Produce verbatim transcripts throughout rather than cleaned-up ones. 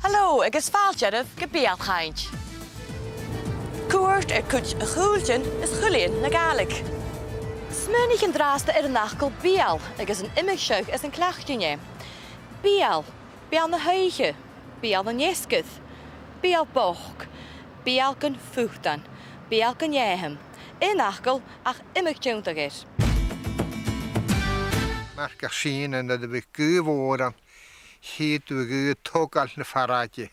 Halò, agus fàilte oirbh gu Beul-chainnt. Cuairt air cuid de chùiltean is chuilidhean na Gàidhlig. Smaoinich an-dràsta air an fhacal beul agus an iomadh seagh as an cleachd sinn e. Beul, beul na h-oidhche, beul an fheasgair, beul bochd, beul gun phutan, beul gun fheum. Aon fhacal ach iomadh tionndadh air. Mar gum biodh sinn, nuair a bhiodh gaoth mhòr ann, chitheadh tu a' ghaoth a' togail na farraige.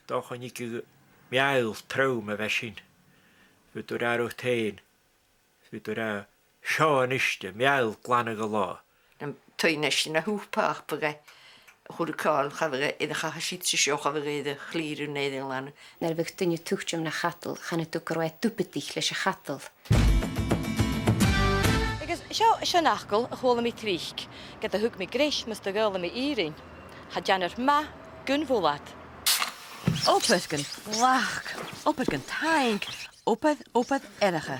Dòcha nach e meall trom a bha sin. Bhiodh tu ag ràdh riut fhèin, bhiodh tu ag ràdh, seo a-nis meall glanadh an latha. An taigh-nist na h-uile pàipear a chuireadh càil, cha bhiodh e air a chaitheamh siud 's an seo, cha bhiodh e air a chlìoradh no air a ghlanadh. Nuair a bhiodh duine a' tuiteam na chadal, chanadh tu gun robh e dubhadaich leis a' chadal. Agus seo, seo an fhacal a chuala mi tric, ged a thug mi greis mus do dh'fhoghlaim mi e fhìn. Cha dèanar math gun bhualadh. Obair gun tlachd, obair gun taing, obair, obair, obair.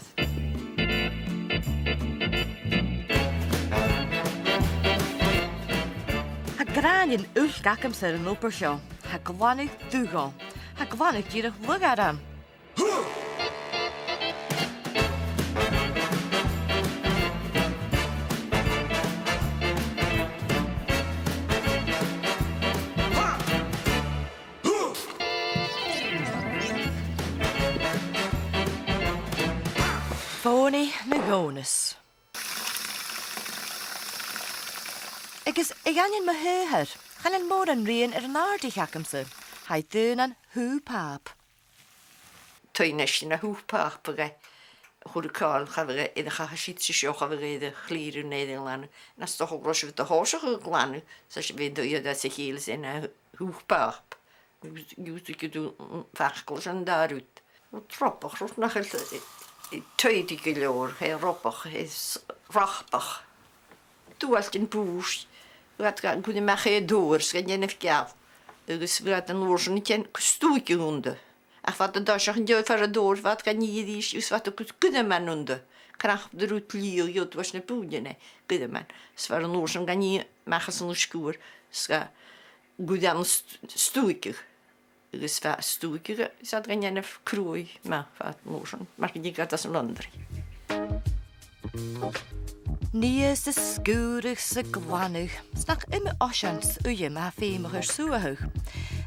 Tha gràinean uilc agamsa air an obair seo. Tha glanadh dubh ann. Tha glanadh dìreach lagha orm. Fòghnaidh na dh'fhòghnas. Agus a dh'aindeoin mo shaothair, chan eil mòran rian air an àrdaich agamsa. Tha i daonnan hù-pàp. Taigh-nist na h-uile-pàipear a chuireadh càil, cha bhiodh e air a chaitheamh siud 's an seo, cha bhiodh e air a chlìoradh no air a ghlanadh. Nas dòcha gun robh sibh a' dol a thòiseachadh a' glanadh, 's e sibh a' dol a dh'fhaighinn a' hù-pàp. Dh'fheumadh tu, dh'fheumadh tu faclan airson an dà rud. Robh robach, robh nach eil, eh, eh, tòrr gu leòr, eh, robach, eh, s-, robach. Dùbhailt am bùrn, bhiodh iad gan cur a-mach air an dòr, 's gan dèanamh geal. Agus bhiodh iad an uair sin a' dèanamh stùigeadh annta. Ach bhiodh iad an toiseach an dèidh far an dòr, bhiodh iad gan ithe a-rithist, agus bhiodh iad a' cur goireaman annta. Cnap de rud liath, gheibheadh tu às na bùirnean e, goireaman. 'S bhiodh iad an uair sin gan ithe a-mach às an uisge-mhòr, 's gan cur ann an st-, stùigeadh. Agus bhiodh stùigeadh, 's iad gan dèanamh cruaidh, ma, bhiodh an uair sin, mar gun tigeadh iad às an laundry. Nigheadh 's a' sgùradh 's a' glanadh, 's nach iomadh oisean 's uidhe ma tha feum air suathadh.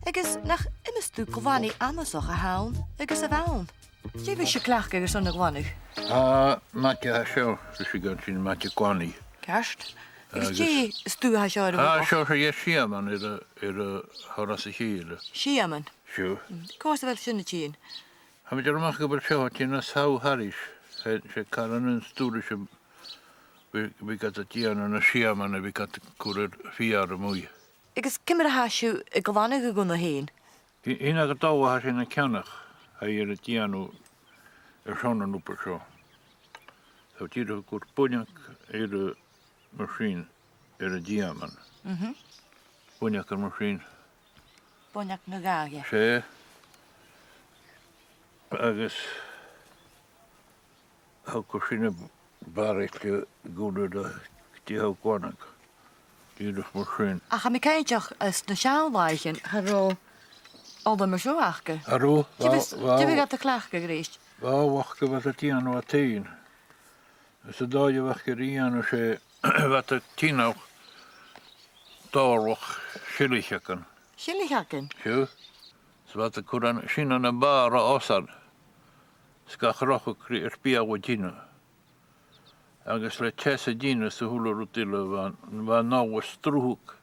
Agus nach iomadh stuth glanaidh annasach a th' ann agus a bh' ann. Dè bhiodh sibh a' cleachdadh airson a' ghlanaidh? Ah, maide a tha seo, bhiodh sinn gan sin, maide glanaidh. Ceart. Agus dè an stuth a tha seo air a bhith? Ah, seo, seo, sìoman air a, air a thoirt às a chèile. Sìoman? Sure. Mm. Cò às a bheil sin a' tighinn? Tha mi a' dèanamh a-mach gu bheil seo a' tighinn à Sow Parish. 'S e, 's e caran an stuth sin, bhiodh, bhiodh iad a' dèanamh na sìoman a bhiodh iad a' cur air feur a-muigh. Agus ciamar a tha sibh a' glanadh a' ghunna fhèin? Sin, sin agad dol a tha sinn a' ceannach, tha i air a dhèanamh airson an obair seo. Tha thu dìreach a' cur buinneag air a, mar sin, air an t-sìoman. Mhm. Buinneag air mar sin. Buinneag na Gàidhlig. 'S e. Agus Thug thu sin am baraille gun a, dè thug glanadh. Dìreach mar sin. Ach tha mi cinnteach às na seann làithean, cha robh ola mar seo aca. Cha robh, dè bhiodh, bha, dè bhiodh iad a' cleachdadh a-rithist? Bha, bha, bha iad a' dèanamh iad fhèin. Is an dòigh a bha iad ga dhèanamh, 's e, bha iad a' tighinn dòrlach sillicheagan. Sillicheagan? Sure. 'S bha iad a' cur an, sin ann am bàrr a osan. 'S ga chrochadh ri, air beul a' ghille. Agus le teas a' ghille 's a h-uile rud eile, bha, bha an ola a' sruthadh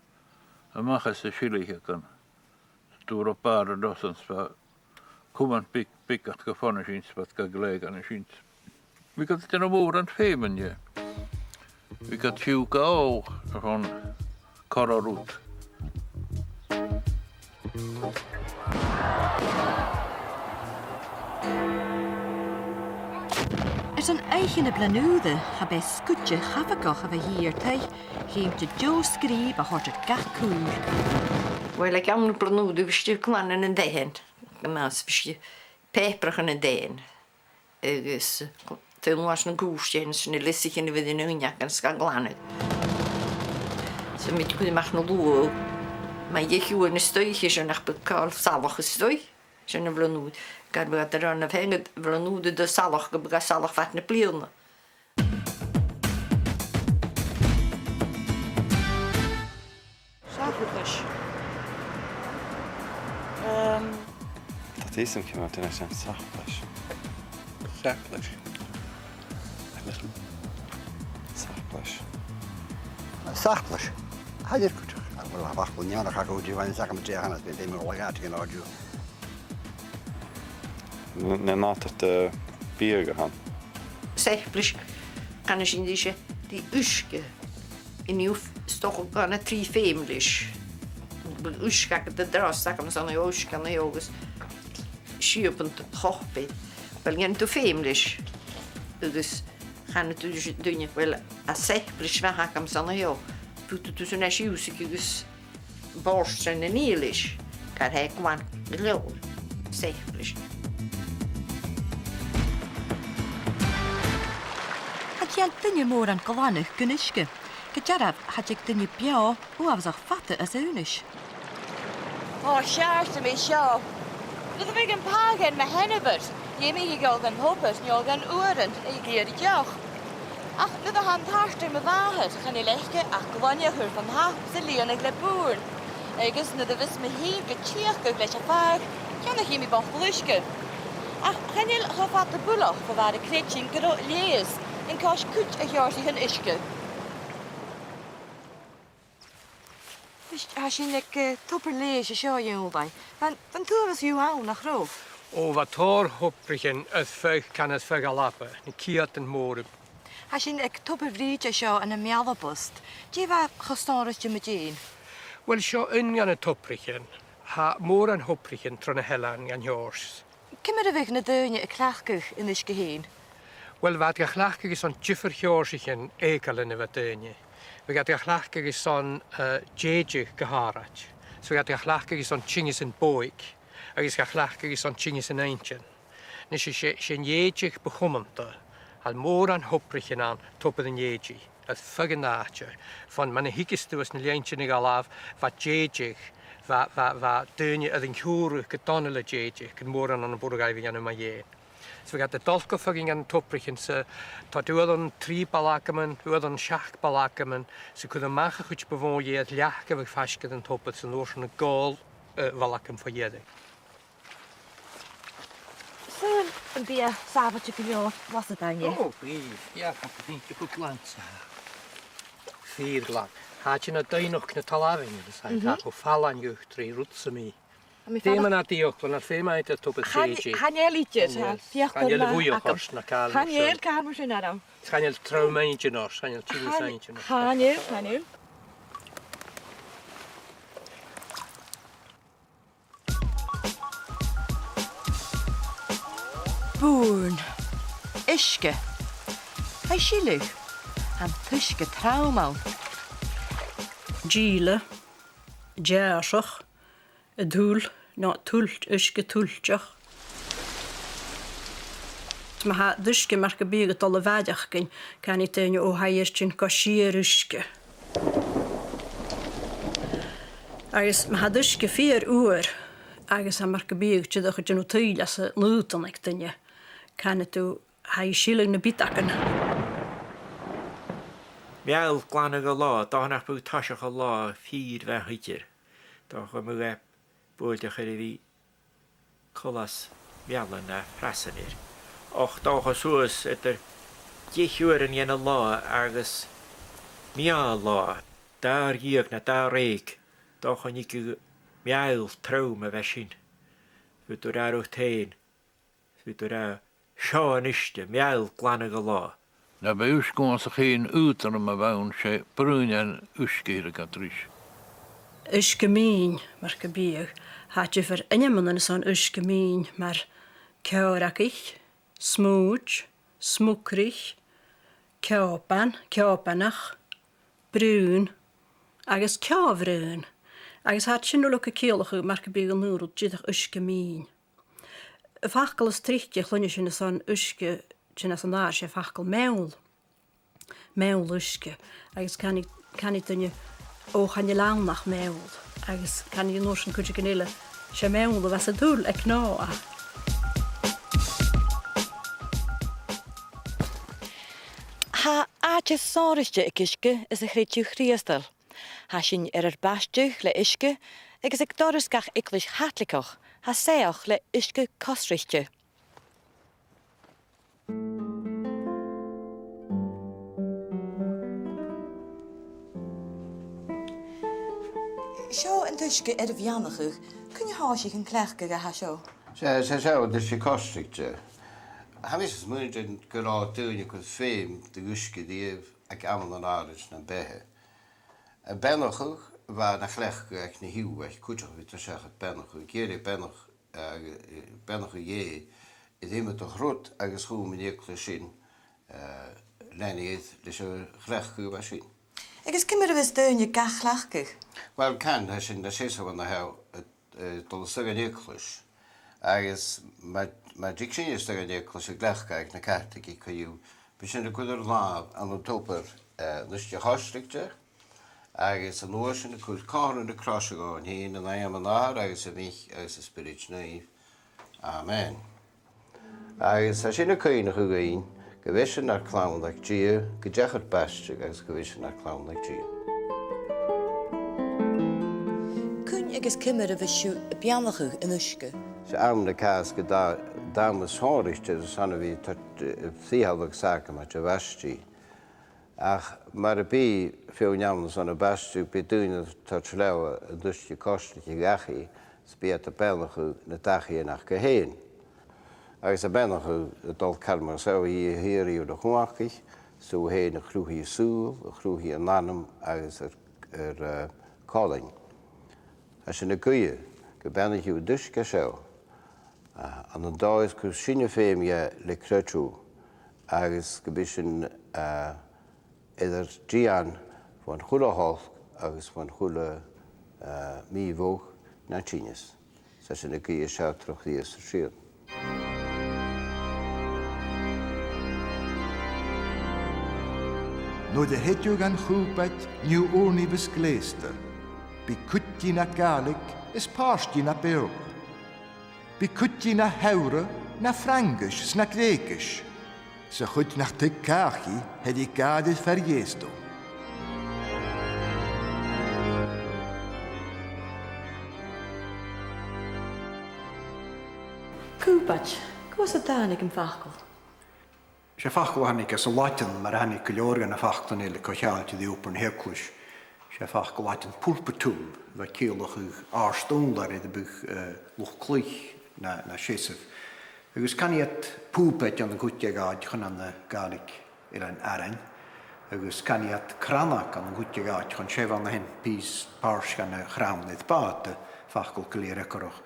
a-mach às na sillicheagan. 'S dùrachd bàrr an osan, 's bha cumann beag, beag aca fon a sin, 's bha iad ga ghlèidheadh an sin. Bhiodh iad a' dèanamh mòran feumail dheth. Bhiodh iad fiù 's ga òl airson corra rud. Airson oidhche na Bliadhn' Ùire, cha b' e sguir chabhagach a bha a' tighinn air taigh, chì thu deagh sgrìob a thoirt air gach cùl. Uill, aig àm na Bliadhn' Ùire, bhiodh sinn a' glanadh nan daoine, gu math, bhiodh sinn a' pàipearachadh nan daoine. Agus, eh, feumaidh sinn na cùirtean, 's na leasaichean a bh' air an uinneagan 's ga ghlanadh. 'S bhiodh mi a' cur a-mach na luaidh, Ma dh'fheuch thu an stoidhle sin, nach bi càil salach an stoidhle sin a' bhliadhna ùr, ged a bhiodh iad ag ràdh na fèin a' bhliadhna ùr do salach gum biodh salach fad na bliadhna. Seachlais. Ehm. Tha tusa a' cumail duine sin seachlais. Seachlais. Seachlais. Seachlais. Tha e gu dearbh. Uill, tha facal neònach agam, dè bh' ann, 's agam an-dràsta, bidh mi a' lorg àiteigin an-diugh. An, an àite, eh, biadh a th' ann. Seachlais, canaidh sinn ris, eh, uisge. An-diugh, 's dòcha gun a trì feum leis. Uisge agad an-dràsta, 's agam-sa an-diugh uisge an-diugh agus siabann do chopaidh. Uill, nì thu feum leis. Agus chanadh tu ris an duine, uill, a' seachlais a bh' agam-sa an-diugh. Putadh tusa an-seo suas agus bòrd sin an-diugh leis, car tha e glan gu leòr. Seachlais. Cha cheil duine mòran glanadh gun uisge. Gu dearbh, cha tig duine beò uabhasach fada às aonais. Ò, seall mi seo. Nuair a bhiodh am pàigheadh air mo sheanmhair, dh'fheumadh i a dhol dhan tobar, no dhan uair, a dh'fheuchainn deoch. Ach nuair a tha an tart air mo mhàthair, chan eil aice ach glainne a chur fon tap 's a lìonadh le bùrn. Agus nuair a bhios mi fhìn gu tiachdadh leis a' phàigheadh, cheannaichidh mi botal uisge. Ach chan eil cho fada buileach fo bhàrr a' creidsinn gun robh leigheas an cois cuid de sheòrsachan uisge. Is, tha sinn aig, eh, tobar leigheis an seo, a Dhòmhnaill. Bha, bha an t-uabhas dhiubh ann, nach robh? Ò, bha tòrr thobraichean air feadh, can air feadh Alba, na ceudan mòra. Tha sinn aig Tobar Bhrìghde an seo ann am Mealbost. Dè bha cho sònraichte mu dheidhinn? Uill, seo aon de na tobraichean. Tha mòran thobraichean tro na h-eileanan an t-seòrsa. Ciamar a bhiodh na daoine a' cleachdadh an uisge fhèin? Uill, bha iad ga chleachdadh airson diofar sheòrsachan eucoirean a bha daoine. Bha iad ga chleachdadh airson, eh, dèideadh gu h-àraid. 'S bha iad ga chleachdadh airson tinneas bodhaig, agus ga chleachdadh airson tinneas inntinn. Nis, 's e, 's e an dèideadh bu chumanta, tha mòran thobraichean ann, Tobar an Dèididh. Air feadh an àite. Bhon, mar a thuigeas tu às na linntean a dh'fhalbh, bha dèideadh, bha, bha, bha daoine air an ciùrradh gu dona le dèideadh, gun mòran ann am Borg Aibhinn ann am Maigh Eo. 'S bha iad a' dol gu feadhainn dha na tobraichean sa, tha uaireannan trì balacaman, uaireannan seachd balacaman, 's a' cur a-mach a' chuid bu mhotha dheth, leac a bhiodh faisg air an tobar, 's an uair sin a' gabhail, eh, balacaman fo dheireadh. 'S ann am biadh sàbhailte gu leòr, las a dainge. Ò, bhiodh, yeah, bhiodh e gu glan-sa. Fìor ghlan. Tha e a' tighinn à doimhneachd na talmhainn, agus tha e, mhm, cho fallain dhut trì rud sam bith. Tha mi a' faicinn. Feumaidh mi an dìochuimhneachadh, feumaidh mi an tobar. Chan, J J. Chan eil idir, chan eil. Feuch chan eil a' bhuidheachas na càil. Chan eil càil mar sin orm. Chan eil trom inntinn ort, chan eil tinneas inntinn ort. Chan eil, chan eil. Bùrn. Uisge. Tha e sileadh. Tha an t-uisge trom ann. Dìle. Deàrrsadh. A' tuil, no tuilt, uisge tuilteach. Ma tha d' uisge mar gum biodh a' dol a mhaireachdainn, canaidh daoine, ò, tha e air tighinn gu sìor-uisge. Agus ma tha d' uisge fìor fhuar, agus tha mar gum biodh dìreach a' dèanamh tuill às an aodann aig duine, canaidh tu, tha i a' sileadh na biodagan. Meall glan a' latha, dòcha nach biodh toiseach an latha fìor mhath idir. Dòcha gum biodh e buailteach air a bhith coltas meallan no frasan air. Ach dòcha suas eadar deich uairean dhen latha agus meadhan-latha, dà dheug no dà dheug, dòcha an tigeadh meall trom a bha sin. Faodaidh tu ràdh riut fhèin, faodaidh tu ràdh, seo an uisge, meall glan a' latha. Na b' e uisge-uamhasach fhèin aotrom a bh' ann, 's e braon an uisge a theireadh iad ris. Uisge-mìn, mar gum biodh, tha diofar ainmeannan airson uisge-mìn, mar ceòragaich, smùid, smugraich, ceòban, ceòbanach, braon, agus ceòbhraon, agus tha iad sin uile gu ciallachadh, mar gum biodh an aon rud, dìreach uisge-mìn. Am facal as trice a chluinneas sinn airson uisge, sin às an adhar, 's e am facal meall. Meall uisge. Agus canaidh, canaidh duine, Ò, chan eil ann ach meall, agus canaidh an uair sin cuideigin eile, 's e meall a bhios a' dol aig Noah. Tha àite sònraichte aig uisge anns a' chreideamh Chrìosdail. Tha sinn air ar baisteadh le uisge, agus aig doras gach eaglais Chaitligeach, tha soitheach le uisge cosraichte. Seo an t-uisge air a bheannachadh. Cuin a thòisich an cleachdadh a tha seo? 'S e, 's e seo an t-uisge cosraichte. Tha mise a' smaoineachadh gu robh daoine a' cur feum do dh'uisge a-riamh aig amannan àraid nam beatha. Am beannachadh, bha e na chleachdadh aig na h-Iùdhaich cuideachd, bhiodar a' seachad beannachadh, ag iarraidh beannachadh, eh, beannachadh Dhè, air iomadach rud agus chùm an eaglais sin, eh, leanabh leis a' chleachdadh a bha sin. Agus ciamar a bhios daoine ga chleachdadh? Uill, can, tha sinn nas sine na tha, eh, eh, dol a-steach dhan eaglais. Agus ma, ma thig sinn a-steach dhan eaglais a' cleachdadh aig na Caitligich co-dhiù, bidh sinn a' cur ar làmh ann an tobar, eh, an uisge chosraichte, agus an uair sin a' cur comharra na croise dhomh fhèin, an Aigh, am Athair agus a' Mhic agus an Spioraid Naoimh. Amen. Agus tha sin a' cuimhneachadh dhuinn gu bheil sinn nar clann aig Dia, gun deach ar baisteadh agus gu bheil sinn nar clann aig Dia. Cuin agus ciamar a bhios sibh a' beannachadh an uisge? 'S ann a' càs gu dà, dà mhòr-shònraichte airson a bhith a' toirt, eh, fitheolas sàcramaid a' bhaistidh. Ach mar a bhios feadhainn ann airson a' bhaistidh, bidh daoine a' toirt leotha an t-uisge cosraichte dhachaigh, 's bidh iad a' beannachadh na dachaighean aca fhèin. Agus am beannachadh a' dol car mar seo, a dh'iarraidh ur cumhachdaich, 's tu fhèin a chruthaich an saoghal, a chruthaich an anam agus ar, ar, eh, colainn. Tha sinn a' guidhe gum beannaich thu an t-uisge seo, eh, ann an dòigh 's gu bheil sinne feumail le creideamh, agus gum bi sinn, eh, air ar dìon bhon a h-uile h-olc agus bhon a h-uile, eh, mì-mhodh na tinneas. 'S tha sinn a' guidhe seo tro Chrìosd ar Tighearna. Nuair a thèid thu dhan chùbaid, nì ùrnaigh a bhios gleusta. Bidh cuid dhi na Gàidhlig is pàirt dhi na Beurla. Bidh cuid dhi na Hearadh, na Fraingis 's na Greucais. 'S a chuid nach tuig càch dhi, thèid i gad air fear Ìosa. Cùbaid, cò às a thàinig am facal? 'S e facal a thàinig às an Laideann, mar a thàinig gu leòr de na faclan eile co-cheangailte ri obair na h-eaglais. 'S e facal Laideann pulpitum, a bha a' ciallachadh àrd-ùrlar air am biodh, eh, luchd-cluich na, na seasamh. Agus canaidh iad pùbaid ann an cuid de dh'àiteachan ann an Gàidhlig Eilean Arainn. Agus canaidh iad crannag ann an cuid de dh'àiteachan, 's e a bh' ann a shin pìos pàirt dhen a' chrann air bàta, facal gu lèir eagarrach.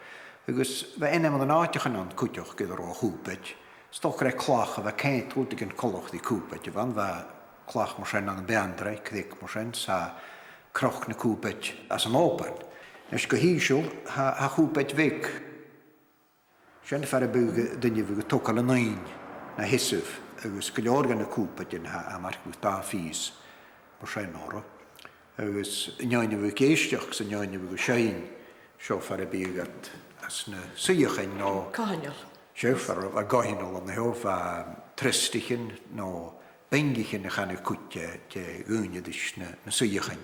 Agus bha ainmean nan àiteachan ann cuideachd air an robh a' chùbaid. 'S dòcha gur e clach a bha ceangailte ri rudeigin coltach ri cùbaid a bh' ann, bha clach mar sin ann am Beanndraigh, creag mar sin, 's tha Cnoc na Cùbaid às an Òban. A-nis gu h-ìosal, tha, tha cùbaid bheag. Sin far am biodh duine a bhiodh a' togail an fhighein na sheasamh, agus gu leòr de na cùbaidean tha, tha mar gum biodh dà phìos mar sin orra. Agus an fheadhainn a bhiodh ag èisteachd 's an fheadhainn a bhiodh a' seinn, seo far am biodh iad anns na suidheachain no... Coitheanail. Seo far am biodh coitheanail ann a sheo, bha trastaichean no biongaichean a chanadh cuid de, de dhaoine ris na, na suidheachain.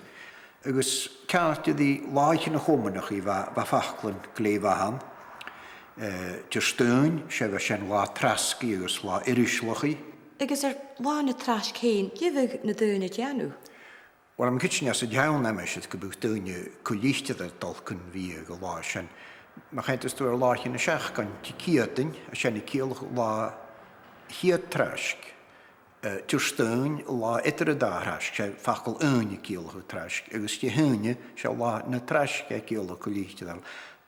Agus ceangailte ri làithean a' Chomainn, bha, bha faclan glè mhath ann. Eh, Diardaoin, 's e, bha sin latha trasgaidh agus latha irioslachaidh. Agus air Latha na Traisg fhèin, dè bhiodh na daoine a' dèanamh? Uill, tha mi a' creidsinn anns an t-seann aimsir gum biodh daoine co-litireil a' dol còmhla gu latha sin. Ma choimheadas tu air làithean na seachdain, Diciadain, tha sin a' ciallachadh latha a' chiad traisg, eh, Diardaoin, latha eadar an dà thraisg, 's e facal aon a' ciallachadh traisg, agus Dihaoine, 's e latha na traisg a' ciallachadh gu litireil.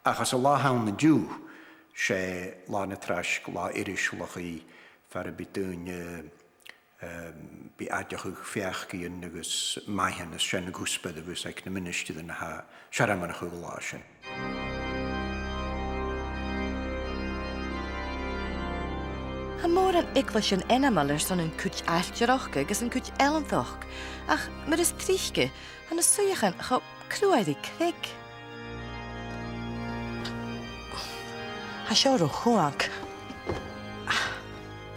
Ach anns an latha a th' ann an-diugh, 's e Latha na Traisg, latha irioslachaidh, far am bi daoine, eh, bi aideachadh pheacaidhean agus maitheanas, 's e na cuspair a bhios aig na ministearan a tha searmonachadh an latha sin. Tha mòran eaglaisean ainmeil airson an cuid ailtireachd agus an cuid ealantachd, ach mar as trice, tha na suidheachain cho cruaidh ri creag. Tha seo ro chumhang.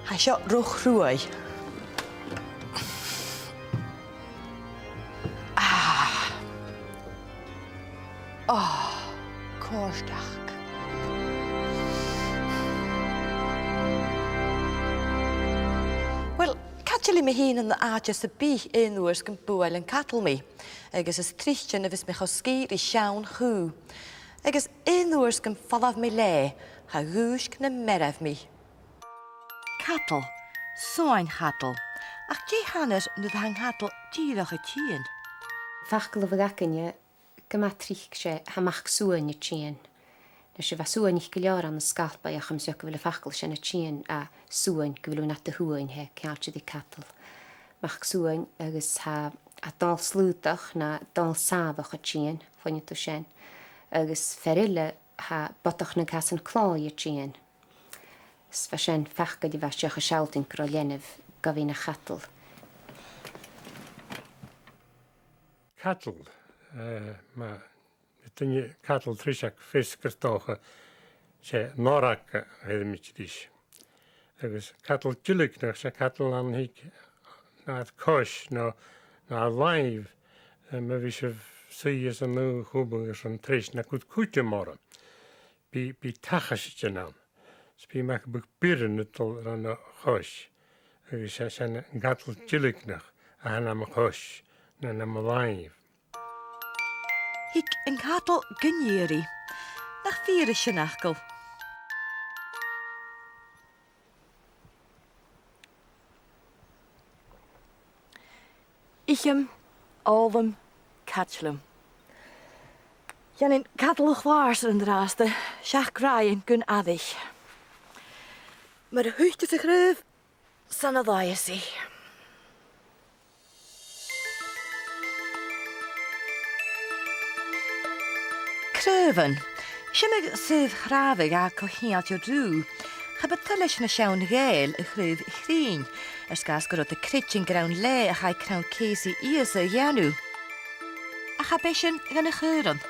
Tha seo ro chruaidh. Ah. Oh, còrdadh. Uill, caidileadh mi fhìn an àite sam bith aon uair 's gum buail an cadal mi, agus as trice sin a bhios mi cho sgìth ri seann chù. Agus aon uair 's gum falbh mi leatha, cha dhùisg na mairbh mi. Cadal, suain chadail. Ach dè th' ann nuair a tha an cadal dìreach a' tighinn? Facal a bh' againne gu math tric, 's e, tha mac-suain a' tighinn. Nise, bha suain gu leòr ann an Sgalpaigh, ach tha mi an dòchas gu bheil am facal sin a' tighinn à suain, gu bheil thu nad shuain, tha e ceangailte ri cadal. Mac-suain agus tha, tha dall-slaodach no dall-sàmhach a' tighinn, cluinnidh tu sin. Agus fear eile, tha bodach nan casan clòimhe a' tighinn. Is bha sin facal a bha seo a' sealltainn gun robh leanabh gu bhith na chadal. Cadal, eh, ma, na daoine cadal tric aig feasgar 's dòcha, 's e norrag a theireamaid ris. Agus cadal duilgneach, 's e cadal a th' ann an taigh, no air cois, no, no air làimh, eh, ma bhios sibh suidhe san aon chumann airson treis no cuid, cuid mhòr. Bidh, bidh tachaistean ann. 'S bidh mac buc bioran a' dol ron a' chois. Agus 's e sin an cadal duilgneach a th' ann am cois, no, no am làimh. Thig an cadal gun iarraidh. Nach fìor a tha sin, a Fhacail? Ithim, òlaim, caidlim. Dhèanainn cadal a' chlàrsair an-dràsta, seachd ràithean gun aibhich. Mar a thuiteas a' chraobh, 's ann a laigheas i. Craobhan. 'S iomadh saobh-chràbhadh a tha co-cheangailte riutha. Cha bu toil leis na seann Ghàidheil a' chraobh chruinn, air sgàth 's gun robh iad a' creidsinn gur ann leatha a chaidh crann-ceusaidh Ìosa a dhèanamh. Ach cha b' e sin dhan a' chaoran.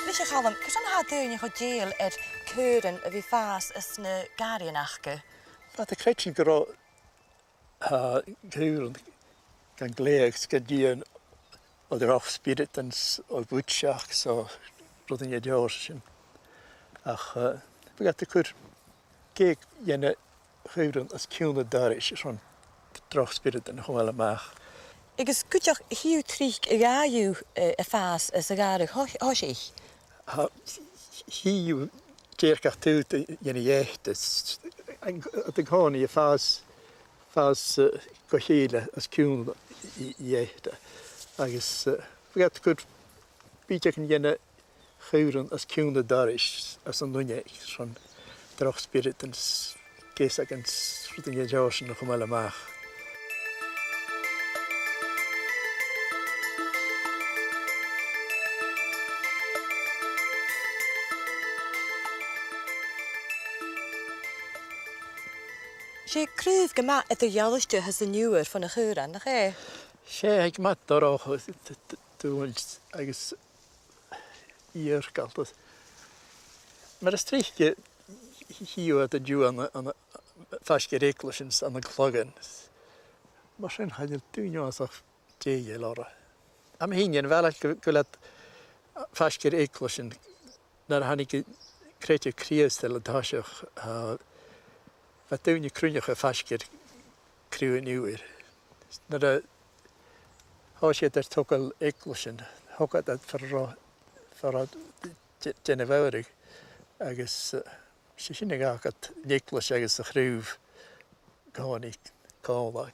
A-nis, a Chaluim, carson a tha daoine cho dèidheil air caoran a bhith a' fàs anns na gàrraidhean aca? Bha iad a' creidsinn gun robh, tha, caoran gan glèidheadh 's gan dìon o dhroch spioradain 's o bhuidseachd 's o rudan dhen t-seòrsa sin. Ach, eh, bha iad a' cur, ged a dhèanadh caoran os cionn an dorais airson droch spioradain a chumail a-mach. Agus cuideachd, chì thu tric a dhà dhiubh, eh, a' fàs anns a' ghàrradh tho-, thoisich. Tha, chì thu dìreach gach tuath a' dèanamh eite, s-, an, an còmhnaidh a' fàs, fàs, eh, gu chèile os cionn i-, i-, eite. Agus, eh, bha iad a' cur, bidh iad a' dèanamh chaoran os cionn an dorais anns an uinneig, airson droch spioradain 's geusagan 's rudan dhen t-seòrsa sin a chumail a-mach. 'S e craobh gu math eadar-dhealaichte a th' anns an iubhair bhon a' chaoran, nach e? 'S e, tha e gu math dorcha, d-, d-, d-, dùinte agus iargalta. Mar as trice, chì thu iad an-diugh ann an, ann an, faisg air eaglaisean 's ann an clogain. Mar sin, chan eil daoine uabhasach dèidheil orra. Tha mi fhìn dhen bheachd gu, gu bheil iad faisg air eaglaisean. Nuair a thàinig an creideamh Crìosdail an toiseach, a, bha daoine cruinneachail faisg air craobhan an iubhair. Nuair a thòisich iad air togail eaglaisean, thog iad iad far an robh, far an robh de-, dèanamh adhraidh, agus, eh, 's e sin a dh'fhàg iad an eaglais agus a' chraobh an-còmhnaidh còmhla.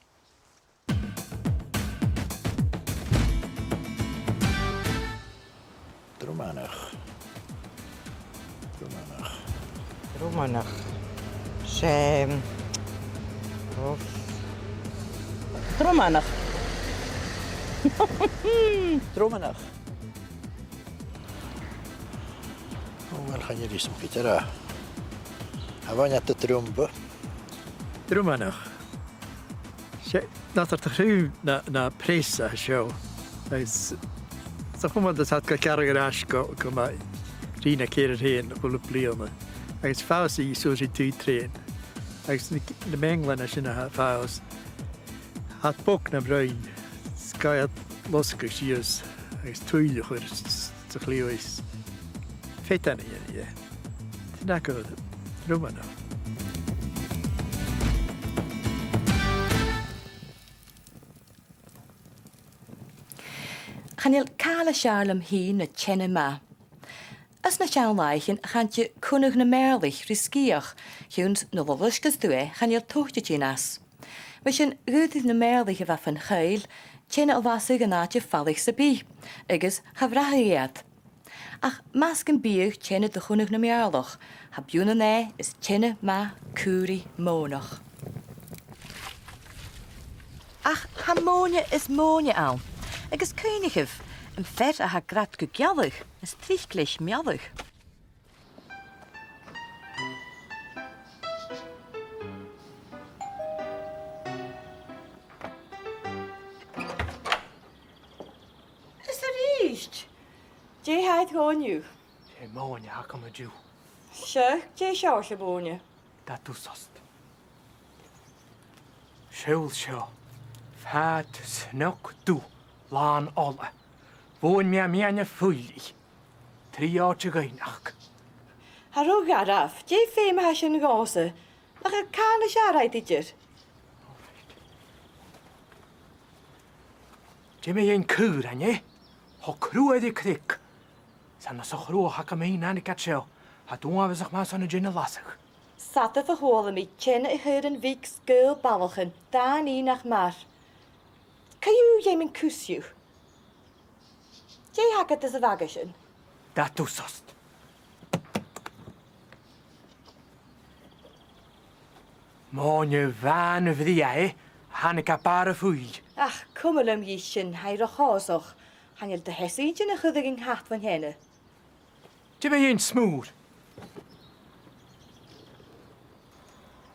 Dromanach. Dromanach. Dromanach. 'S e, um, oh. Dromanach. Dromanach. O, uill, chan eil fhios agam ciamar a tha. Tha bhainne de dhromba. Dromanach. 'S e, nàdar de thruim na, na press a tha seo. Agus 's e a' chumantas a tha ga gearradh air ais gu, gu math ri na ceithir air fhèin a h-uile bliadhna. Agus fàsaidh i suas ri taobh trèan. Agus na, na meanglain a tha sin a tha a' fàs, tha iad bog nam broinn, 's gabh iad losgadh sìos agus tuill a chur s-, s-, sa chliabh is feadhainn a dhèanamh dheth. Sin agad e, Dromanach. Chan eil càil as fheàrr leam fhìn na teine math. Anns na seann làithean, chanadh tu connadh nam mèirlich ri sgitheach, a chionn 's nuair a loisgeas tu e, chan eil toiteadh a' tighinn às. Mar sin, dh'fhaodadh na mèirlich a bhith fon choill, teine a lasadh an àite falaich sam bith, agus cha bhrathadh iad. Ach mas gum biodh teine de chonnadh nam mèirleach, tha bionnan e is teine math cùbhraidh mònach. Ach tha mòine is mòine ann, agus cuimhnichibh, am fear a tha grad gu gealladh, is tric leis mealladh. Is a-rithist! Dè tha iad ag ràdh an-diugh? 'S e mòine a th' agam an-diugh. Seadh, dè seòrsa mòine? Dad thusa. Seall seo. Fad snog dubh, làn ola. Bhuain mi am meadhan a' phuill. Trì àite dhuinn aca. Tha thu garbh, dè feum a tha sin dhòmhsa? Nach eil càil nas fheàrr agad idir? Dè mu dheidhinn caoraich, eh? Tha cruaidh air a' chreag. 'S ann às a' chruach a tha mi fhìn a thàinig iad seo. Tha iad uabhasach math airson an teine a lasadh. 'S fhada bho chuala mi teine a' chaoraich bhig 's gaol ballachan, dà nì nach mair. Cò dhiubh a dh'fheumas cus dhiubh? Dè th' agad anns a' bhaga sin? Dad thusa. Mòine bhàn bhrèagha, eh? Thàinig à bàrr a' phuill. Ach, coma leam dhi sin, tha i ro chòsach. Chan eil do sheasamh an sin a' cur an cat bhon teine. Dè mu dheidhinn smùr?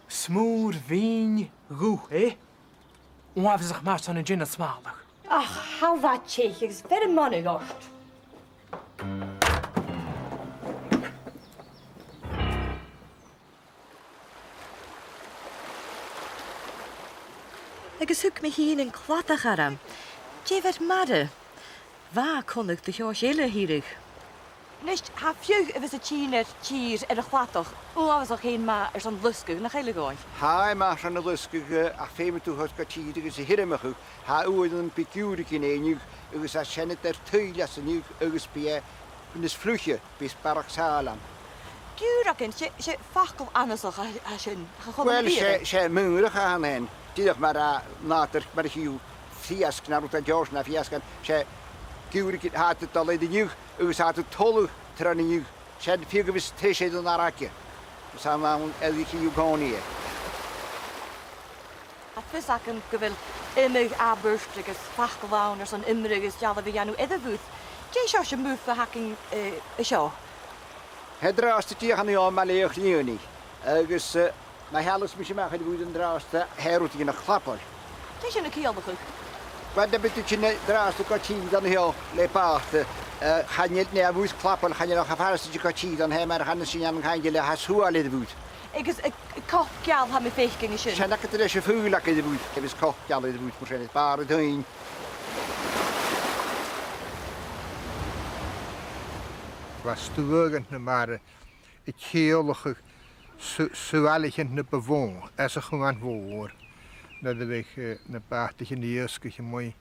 Smùr mhìn dhubh, eh? Uabhasach math airson an teine a smàladh. Ach, tha thu a' teich agus bheir am monaidh ort. Agus thug mi fhìn an cladach orm. Dè bheir mara? Bha connadh de sheòrsa eile a' tighinn. A-nis, tha fiodh a bhios a' tighinn air tìr air a' chladach uabhasach fhèin math airson losgadh, nach eil, a Dhòmhnaill? Tha e math airson a losgadh, eh, ach feumaidh tu thoirt gu tìr agus a thiormachadh. Tha uaireannan bidh giùragan ann an-diugh agus tha sin a' toirt tuill às an fhiodh agus bidh e nas fliuiche, bidh e barrachd sàil ann. Giùragan, 's e, 's e facal annasach a, a tha sin, cha chuala mi riamh. Uill, 's e, 's e mùrach a th' ann fhèin. Dìreach mar a, nàdar, mar a chì thu fiasg, no rud an t-seòrsa na fiasgan, 's e giùragan, tha iad a' dol air an fhiodh agus tha iad a' tolladh tron fhiodh. 'S e am fiodh a bhios treis air an fhairge. 'S ann ann air a chì thu an-còmhnaidh e. Tha fios agam gu bheil iomadh abairt agus facal ann airson iomradh is dealbh a dhèanamh air a' mhuir. Dè seòrsa muir a th' againn, eh, an seo? Tha e an-dràsta dìreach an seo maille air a' chlèibh, agus, eh, ma sheallas mise a-mach air a' mhuir an-dràsta, tha rudeigin a' clabail. Dè tha sin a' ciallachadh? Uill, nuair a bhios tu a' tighinn an-dràsta gu tìr an seo le bàta, eh, chan eil, no a' mhuir clabail, chan eil e cho furasta tighinn gu tìr an seo, mar a chanas sinn ann an Caingeil, tha e suail air a' mhuir. Agus, eh, coc geal tha mi a' faicinn an sin. Sin agad e, 's e fuil agad air a' mhuir, agus coc geal air a' mhuir, mar sin, is bàrr a' tuinn. Bha stuaghan na mara a' ciallachadh su-, suailichean na bu mhotha, às a' chuan mhòr, nuair a bhiodh, eh, na bàtaichean iasgaich a-muigh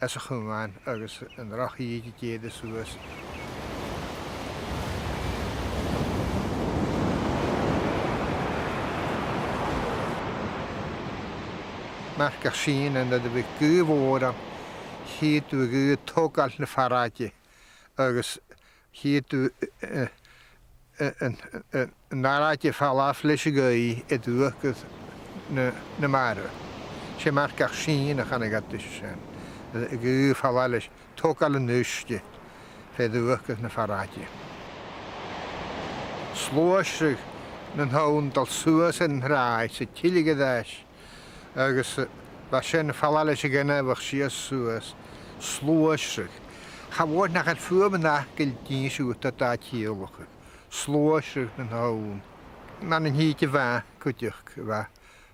às a' chuan agus an droch shìde ag èirigh suas. Mar gum biodh sìon, nuair a bhiodh gaoth mhòr ann, chitheadh tu a' ghaoth a' togail na fairge agus chitheadh tu, eh, eh, an, eh, an fhairge a' falbh leis a' ghaoith air uachdar na, na mara. 'S e mar gum biodh sìon a chanadh iad ris sin. A' ghaoth a' falbh leis, togail an uisge, far uachdar na fairge. Sluaisreadh nan tonn a' dol suas an tràigh 's a' tilleadh air ais. Agus, eh, bha sin a' falbh leis a' ghainmheach sìos suas, sluaisreadh. Cha mhòr nach eil fuaim an fhacail ag innse dhut dè tha e a' ciallachadh. Sluaisreadh nan tonn. Mar an tìde a bha, cuideachd, bha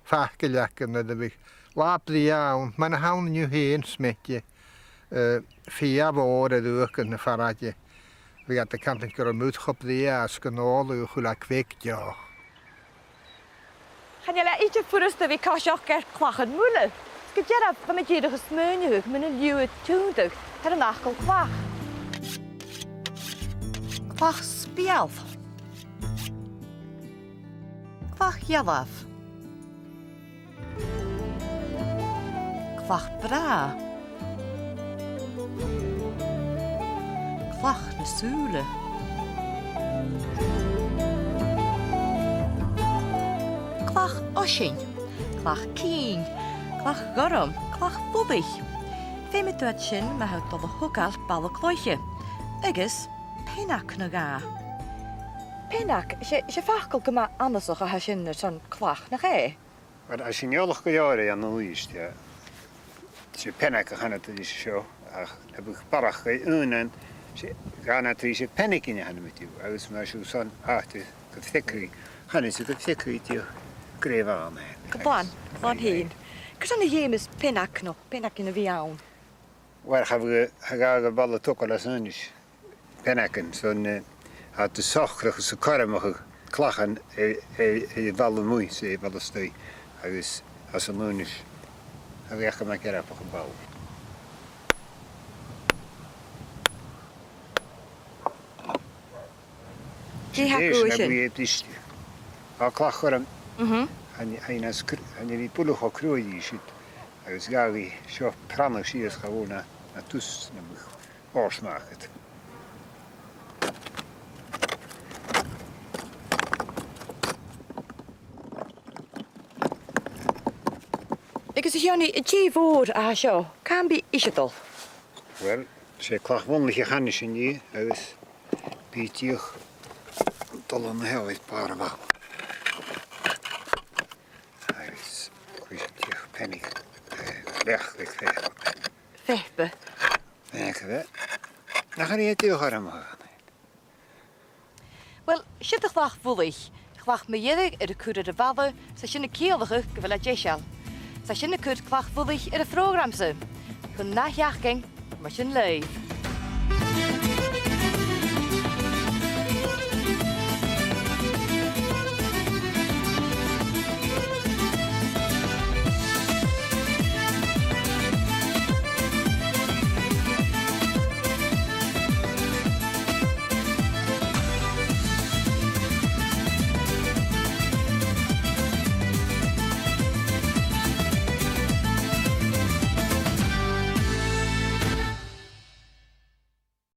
facal aca nuair a bhiodh latha brèagha ann, mar a th' ann an-diugh fhèin, smaoinich, eh, fìor mhòr air uachdar na fairge. Bhiodh iad a' cantainn gun robh muir cho brèagha 's gun òladh a h-uile càil deoch. Chan eil e idir furasta a bhith a' coiseachd air clachan Muile. 'S gu dearbh, bha mi dìreach a' smaoineachadh mun liuthad tionndadh air an fhacal clach. Clach speal. Clach dhealbh. Clach bràth. Clach na sùla. Clach oisein. Clach cinn. Clach ghorm. Clach mhullaich. Feumaidh tu iad sin ma tha thu a' dol a thogail balla cloiche. Agus peannaig no dhà. Peannaig, 's e, 's e facal gu math annasach a tha sin airson clach, nach e? Uill, tha sinn eòlach gu leòr air an uair, eh, 's e peannaig a chanadh iad ris seo, ach nam biodh barrachd aonaran, 's e, chanadh iad ris peannaigin a chanadh mi riut, agus ma tha sibh airson àite gu freagarrach, chanadh sibh gu freagarrach riut grèim ann. Gu bhàn, gu bhàn fhèin. Carson a dh'fheumas peannaig no peannaigin a bhith ann? Uill, cha bhi, cha ghabhadh am balla togail às aonais. Peannaigean, son, eh, tha iad a' socrachadh 's a' cothromachadh clachan air, air, air a' bhalla a-muigh 's air a' bhalla a-staigh, agus às an aonais a bhiodh iad a' ceartachadh am ball. Dè tha gu sin? Dè tha sin? Tha clach orm. Mhm. Chan, chan eil e nas cr-, chan eil e buileach cho cruaidh ri siud, agus gabhaidh seo pronnadh sìos cha mhòr na, na tus nam biodh. Ors market. Agus a Sheonaidh, dè a' mhòr a tha seo, càit am bi ise a' dol? Uill, 's e clach mhullaich a chanas sinn dhi, agus bidh i dìreach a' dol an seo air bàrr a' bhalla. Agus cuiridh sinn dìreach peannaig, eh, leac le feitheamh. Feitheamh. Feitheamh. Nach eil e dìreach orm a-nis? Uill, siud a' chlach mhullaich, clach mu dheireadh air a cur air a' bhalla, 's tha sin a' ciallachadh gu bheil e deiseil. 'S tha sin a' cur Clach Mhullaich air a' phrògram-sa. Chun an ath-sheachdain, mar sin leibh.